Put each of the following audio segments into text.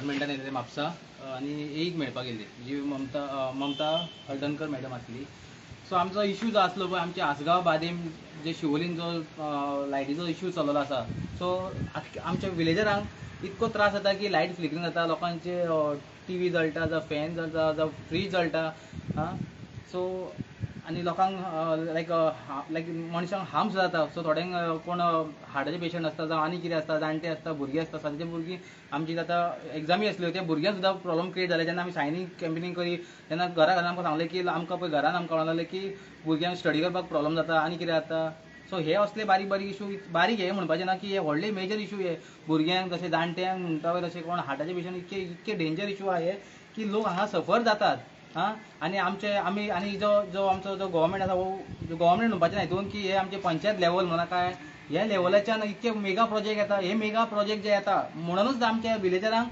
डिपार्टमेंटान येयल्ले म्हापसा आनी एक मेळपाक येयल्ली जी ममता ममता हळदणकर मॅडम आसली. सो आमचो इशू जो आसलो पळय आमच्या आसगांव बादेम जे शिवोलीन जो लायटीचो इशू चललो आसा, सो आमच्या विलेजरांक इतको त्रास जाता की लायट फ्लिकरींग जाता, लोकांचे टी व्ही जळटा, जावं फॅन जळटा, जावं फ्रीज जळटा. आं, सो आनी लोकांक लायक लायक मनशांक हार्म सुद्दां जाता. सो थोड्यांक कोण हार्टाचे पेशंट आसता, जावं आनी कितें आसता, जाणटे आसता, भुरगीं आसता. सद्याचे भुरगीं आमची आतां एग्जामी आसल्यो, त्या भुरग्यांक सुद्दां प्रॉब्लम क्रिएट जाले. जेन्ना आमी सायनींग कॅम्पेनींग करी तेन्ना घरा घरान आमकां सांगलें की आमकां पळय घरान आमकां म्हणलें की भुरग्यांक स्टडी करपाक प्रॉब्लम जाता आनी कितें जाता. सो हे असले बारीक बारीक इशू, बारीक हे म्हणपाचें ना की हे व्हडले मेजर इशू हे भुरग्यांक तशें जाणट्यांक म्हणटा पळय तशें कोण हार्टाचे पेशंट इतके इतके डेंजर इशू आहा हे की लोक हांगा सफर जातात. आं, आनी आमचे आमी आनी जो जो आमचो जो गव्हर्मेंट आसा, हो गव्हर्मेंट म्हणपाचें ना हितून की हे आमचे पंचायत लेवल म्हणा काय ह्या लेवलाच्यान इतके मेगा प्रोजेक्ट येता. हे मेगा प्रोजेक्ट जे येता म्हणूनच आमच्या विलेजरांक,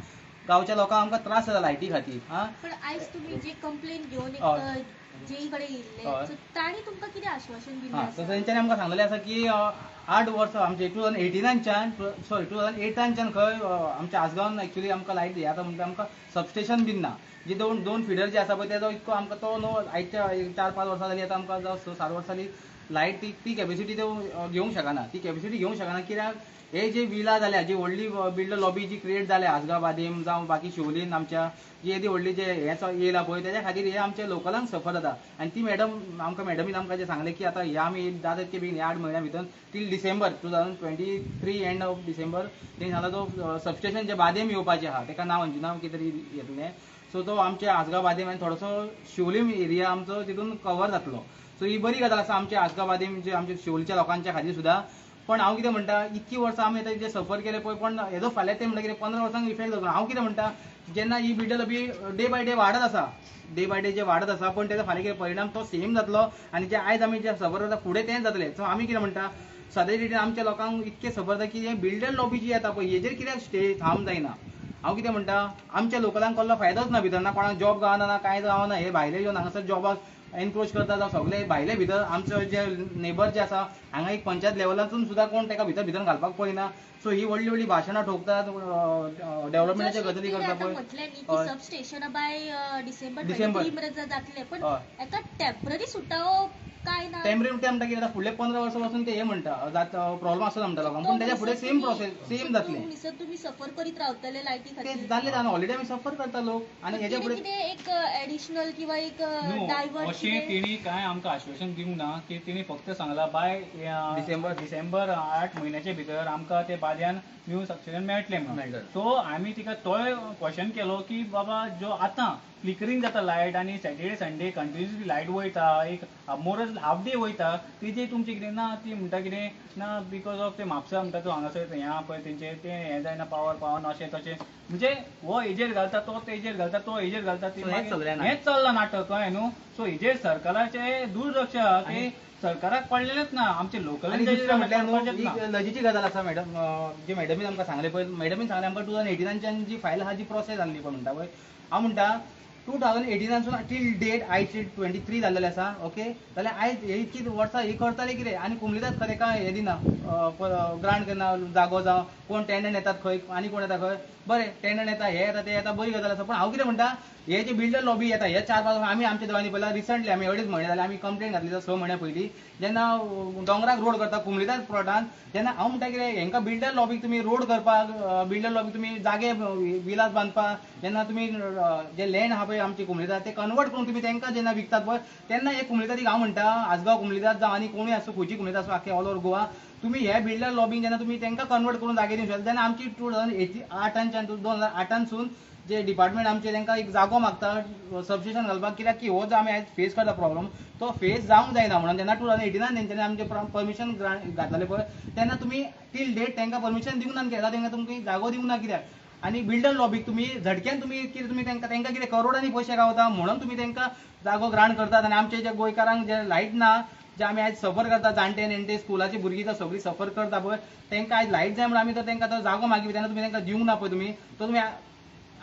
गांवच्या लोकांक आमकां त्रास जाता लायटी खातीर. आं, पण आयज तुमी जे कंप्लेन घेवन एक जेई कडेन येयल्ले, सो तांणी तुमकां कितें आश्वासन दिल्लें आसा? तेंच्यांनी आमकां सांगलेलें आसा की 8 वर्सां आमचे 2018च्यान सॉरी 2008च्यान खंय आमच्या आसगांवान एक्चुअली आमकां लायट हे आतां म्हणटा आमकां सबस्टेशन बीन ना. जे दोन दोन फिडर जे आसा पळय तेजो इतको आमकां तो न्हू आयच्या 4-5 वर्सां जालीं आतां आमकां जावं 6-7 वर्सां जालीं लायट ती ती कॅपेसिटी त्यो घेवंक शकना, ती कॅपेसिटी घेवंक शकना. कित्याक हे जे विला जाल्या, जी व्हडली बिल्डर लॉबी जी क्रिएट जाल्या आसगांव बादेम जावं बाकी शिवोलीन आमच्या जी येदी व्हडली जे हे येयला पळय तेज्या खातीर हे आमच्या लोकलांक सफर जाता. आनी ती मॅडम आमकां मॅडमीन आमकां जें सांगलें की आतां हे आमी जाता तितके बेगीन ह्या 8 म्हयन्या भितर till December 2023 end of December तेणी सांगला तो सबस्टेशन जे बादेम येवपाचें आहा तेका नांव अंजुना कितें तरी येतलें. सो तो आमच्या आसगांव बादेम आनी थोडोसो शिवोलीम एरिया आमचो तितून कवर जातलो. सो ही बरी गजाल आसा आमच्या आसगांव बादेम जे आमच्या शिवोलीच्या लोकांच्या खातीर सुद्दां. पण हांव कितें म्हणटा, इतकी वर्सां आमी आतां जे सफर केले पळय, पण हेजो फाल्यां ते म्हणटा कितें 15 वर्सांक इफेक्ट जातलो. हांव कितें म्हणटा, जेन्ना ही बिल्डर बी डे बाय डे वाडत आसा, डे बाय डे जे वाडत आसा, पण तेजो फाल्यां कितें परिणाम तो सेम जातलो आनी जे आयज आमी जे सफर करता फुडें तेंच जातलें. सो आमी कितें म्हणटा, सद्या रितीन आमच्या लोकांक इतकें सफर जाता की हे बिल्डर लॉबी जी येता पळय हेजेर कित्याक स्टे थाम जायना. हांव कितें म्हणटा, आमच्या लोकलांक कसलो फायदोच ना भितर, ना कोणाक जॉब गावना ना कांयच गावना. हे भायले येवन हांगासर जॉबाक एनक्रोच करता, जावं सगळे भायले भितर आमचे जे नेबर जे आसा हांगा एक पंचायत लेवलातून सुद्दां कोण ताका भितर भितर घालपाक पळयना. सो ही व्हडली व्हडली भाशणां ठोकतात, डेव्हलपमेंटाच्या गजाली करता पळय. म्हटलें न्ही की सबस्टेशन बाय डिसेंबर 23 मेरेन जातलें, पण एका टेम्पररी सुटावो काय ना. टेम्पररी ते म्हणटा कितें फुडले 15 वर्सां पासून ते हे म्हणटा जात प्रॉब्लम आसता म्हणटा लोकांक, पूण तेच्या फुडें सेम प्रोसेस सेम जातलें. तुमी सफर करीत रावतले लायटी खातीर, जाल्ले जाण ऑलरेडी आमी सफर करता लोक. आनी हेच्या फुडें कितें एक एडिशनल किंवा एक डायवर्ट अशें तेणी काय आमकां आश्वासन दिवंक ना की तेणी फक्त सांगला बाय डिसेंबर 8 म्हयन्याच्या भितर आमकां ते बाद्यान न्यू सबस्टेशन मेळटलें म्हणून. सो आमी तिका तोय क्वेश्चन केलो की बाबा जो आतां फ्लिकरींग जाता लायट आनी सॅटर्डे संडे कंटिन्युअसली लायट वयता, एक मोरज हाफ डे वयता, तेजेर तुमचें कितें ना. ती म्हणटा कितें ना because of ते म्हापसा म्हणटा तो हांगासर हें आहा पळय तेंचें तें हें जायना, पावर पावना अशें तशें, म्हणजे हो हेजेर घालता तो तेजेर घालता तो हेजेर घालता, हेंच चल्लां नाटक कळ्ळें न्हू. सो हेजेर सरकाराचें दुर्लक्ष आहा की सरकाराक पडलेलेंच ना आमचे लोकल. म्हटल्यार लजेची गजाल आसा मॅडम, जी मॅडमीन आमकां सांगलें पळय, मॅडमीन सांगलें आमकां 2018च्यान जी फायल आहा जी प्रोसेस जाल्ली पळय म्हणटा पळय. हांव म्हणटा 2018 टील डेट आयज 23 जाल्लेले आसा. ओके, जाल्यार आयज हे इतकी वर्सां ही करताले कितें आनी कुमलीदाद खरें काय हें दिना ग्रांट करना जागो, जावं कोण टेंडंट येतात खंय आनी कोण येता खंय, बरें टेंडंट येता हे येता ते येता, बरी गजाल आसा. पण हांव कितें म्हणटा, हे जे बिल्डर लॉबी येता हे 4-5 वर्सां आमी आमच्या दोळ्यांनी पळयला. रिसंटली आमी 2.5 म्हयने जाले आमी कंप्लेन घातली 6 म्हयन्या पयलीं जेन्ना दोंगराक रोड करता कुमलीदाद प्लॉटान, तेन्ना हांव म्हणटा कितें हेंकां बिल्डर लॉबीक तुमी रोड करपाक, बिल्डर लॉबीक तुमी जागे विलास बांदपाक जेन्ना तुमी जे लँड आहा पळय आमची कुमलीदाद ते कन्वर्ट करून तुमी तेंकां जेन्ना विकतात पळय तेन्ना हे कुमलीदादीक हांव म्हणटा आसगांव कुमलीदाद जावं आनी कोणूय आसूं खंयची कुमलीदाद आसूं आख्खे ऑल ओवर गोवा, तुमी हे बिल्डर लॉबींग जेन्ना तुमी तेंकां कन्वर्ट करून जागे दिवंक शकता तेन्ना आमची 2008 2008 जे डिपार्टमेंट आमचे तांकां एक जागो मागता सबस्टेशन घालपाक, कित्याक की हो जो आमी आयज फेस करता प्रॉब्लम तो फेस जावंक जायना म्हणून तेन्ना 2018 तेंच्यांनी आमचें परमिशन ग्रांट घातलेलें पळय तेन्ना तुमी टील डेट तांकां परमिशन दिवंक ना कित्याक, तांकां तुमकां जागो दिवंक ना कित्याक. आनी बिल्डर लॉबीक तुमी झटक्यान तुमी कितें तुमी तांकां तांकां कितें करोडांनी पयशे गावता म्हणून तुमी तांकां जागो ग्रांट करतात. आनी आमचे जे गोंयकारांक जे लायट ना, जे आमी आयज सफर करता जाणटे नेणटे स्कुलाची भुरगीं जर सगळीं सफर करता पळय तांकां आयज लायट जाय म्हणून आमी तर तांकां तो जागो मागीर तेन्ना तुमी तांकां दिवंक ना पळय तुमी तो तुमी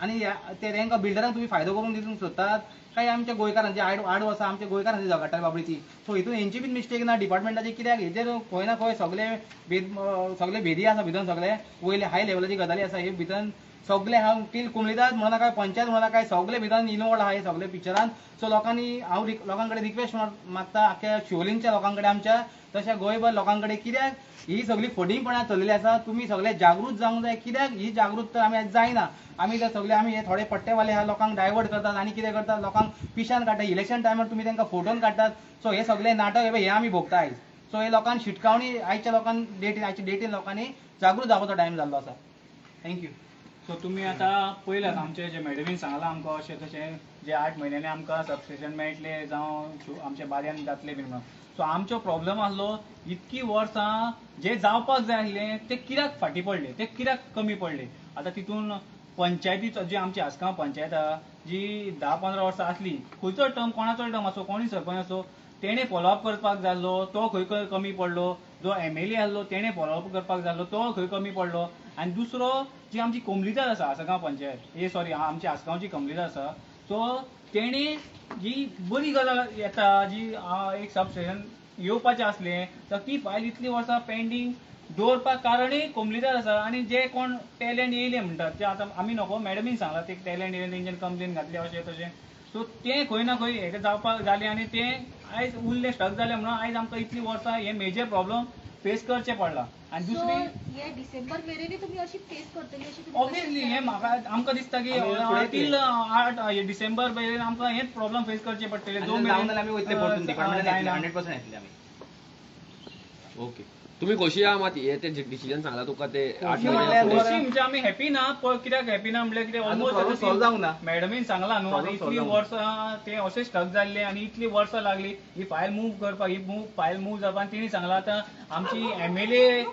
आनी ते तांकां बिल्डरांक तुमी फायदो करून दिवंक सोदतात काय आमच्या गोंयकारांचे आड वर्सां आमच्या गोंयकारांची झगडटाले बाबडी ती. सो हितून हेंची बीन मिस्टेक ना डिपार्टमेंटाची, कित्याक हेजेर खंय ना खंय सगळे भेद सगळे भेदी आसा भितर, सगळे वयले हाय लेवलाची गजाली आसा हे भितर. सगळे हांव टील कुमलीदाद म्हणून काय, पंचायत म्हणून काय, सगळे भितर इनवॉल्व आहा हे सगळे पिक्चरान. सो लोकांनी हांव लोकां कडेन रिक्वेस्ट मागता, आख्या शिवोलींच्या लोकां कडेन, आमच्या तशें गोंयभर लोकां कडेन, कित्याक ही सगळी फटींगपणां चल्लेली आसा. तुमी सगळे जागृत जावंक जाय, कित्याक ही जागृत तर आमी आयज जायना. आमी जर सगळे आमी हे थोडे पट्टेवाले ह्या लोकांक डायवर्ट करतात आनी कितें करतात, लोकांक पिशान काडटात. इलेक्शन टायमार तुमी तांकां फोटोन काडटात. सो हे सगळे नाटक हे आमी भोगता आयज. सो हे लोकांक शिटकावणी आयच्या लोकांक डेटीन, आयच्या डेटीन लोकांनी जागृत जावपाचो टायम जाल्लो आसा. Thank you. सो तुमी आतां पळयलात आमचे जे मॅडमीन सांगलां आमकां अशें तशें जे 8 म्हयन्यांनी आमकां सबस्टेशन मेळटलें जावं आमच्या बाऱ्यान जातलें बीन म्हणून. सो आमचो प्रॉब्लम आसलो इतकी वर्सां जे जावपाक जाय आसलें ते कित्याक फाटीं पडले, ते कित्याक कमी पडले. आतां तितून पंचायतीचो जी आमची आसगांव पंचायत आहा जी 10-15 वर्सां आसली, खंयचो टर्म कोणाचो टर्म आसो, कोणूय सरपंच आसो, तेणें फॉलोअप करपाक जाल्लो तो खंय कमी पडलो, जो एमएलए आसलो तेणें फॉलोअप करपाक जाल्लो तो खंय कमी पडलो. आनी दुसरो जी आमची कोमलीदार आसा आसगांव पंचायत, ए सॉरी आमची आसगांवची कोमलीदार आसा, सो तेणें जी बरी गजाल येता जी एक सबस्टेशन येवपाचें आसलें तर ती फायल इतली वर्सां पेंडींग दवरपाक कारणूय कोमलीदार आसा. आनी जे कोण टॅलंट येयले म्हणटात ते आतां आमी नको, मॅडमीन सांगलां ते टॅलंट येयले तेंच्यान कंप्लेन घातली अशें तशें. सो तें खंय ना खंय हें जावपाक जालें आनी तें आयज उरलें स्टक जालें म्हणून आयज आमकां इतली वर्सां हें मेजर प्रॉब्लम फेस करचें पडलां. आनी दुसरी हे डिसेंबर मेरेन तुमी अशी फेस करतली अशी ऑब्वियसली हें म्हाका आमकां दिसता की टील 8 डिसेंबर मेरेन आमकां हेच प्रॉब्लम फेस करचे पडटले. जो मेरेन आमी वयतले परतून डिपार्टमेंटान 100% येतले आमी. ओके, तुम्ही खोशी आहा मात हे ते डिसिजन सांगला तुका ते 8 म्हयने खोशी म्हणजे आमी हॅपी ना. कित्याक हॅपी ना म्हणल्यार कितें ऑलमोस्ट सॉल्व जावंक ना. मॅडमीन सांगला न्हू इतली वर्सां ते अशें स्टक जाल्ले आनी इतली वर्सां लागली ही फायल मूव करपाक, ही फायल मूव जावपाक. आनी तेणी सांगलां आतां आमची एमएलए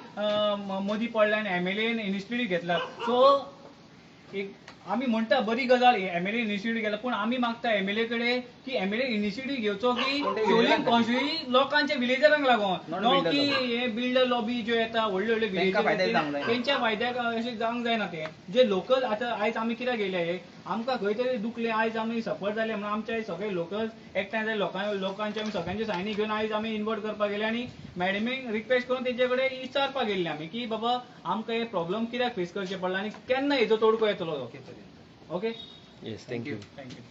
मदीं पडल्या आनी एमएलएन इनिशिएटीव घेतला. सो एक आमी म्हणटा बरी गजाल एमएलए इनिशिएटीव घेतला, पूण आमी मागता एमएलए कडेन की एमएलए इनिशिएटीव घेवचो की शिवोलीम कॉन्स्टिट्युएन्सी लोकांच्या विलेजरांक लागून, नो की हे बिल्डर लॉबी ज्यो येता व्हडले व्हडले विलेजर तेंच्या फायद्याक अशें जावंक जायना. ते जे लोकल आतां आयज आमी कित्याक गेले हे आमकां खंय तरी दुखले, आयज आमी सफर जाले म्हणून आमचे सगळे लोकल एकठांय जाले, लोकांचे आमी सगळ्यांचे सायनी घेवन आयज आमी इन्वॉल्व करपाक गेले आनी मॅडमीक रिक्वेस्ट करून तेंचे कडेन विचारपाक गेल्ले आमी की बाबा आमकां हे प्रॉब्लम कित्याक फेस करचे पडला आनी केन्ना हेजो तोडको येतलो तो. Okay, yes, thank you. Thank you.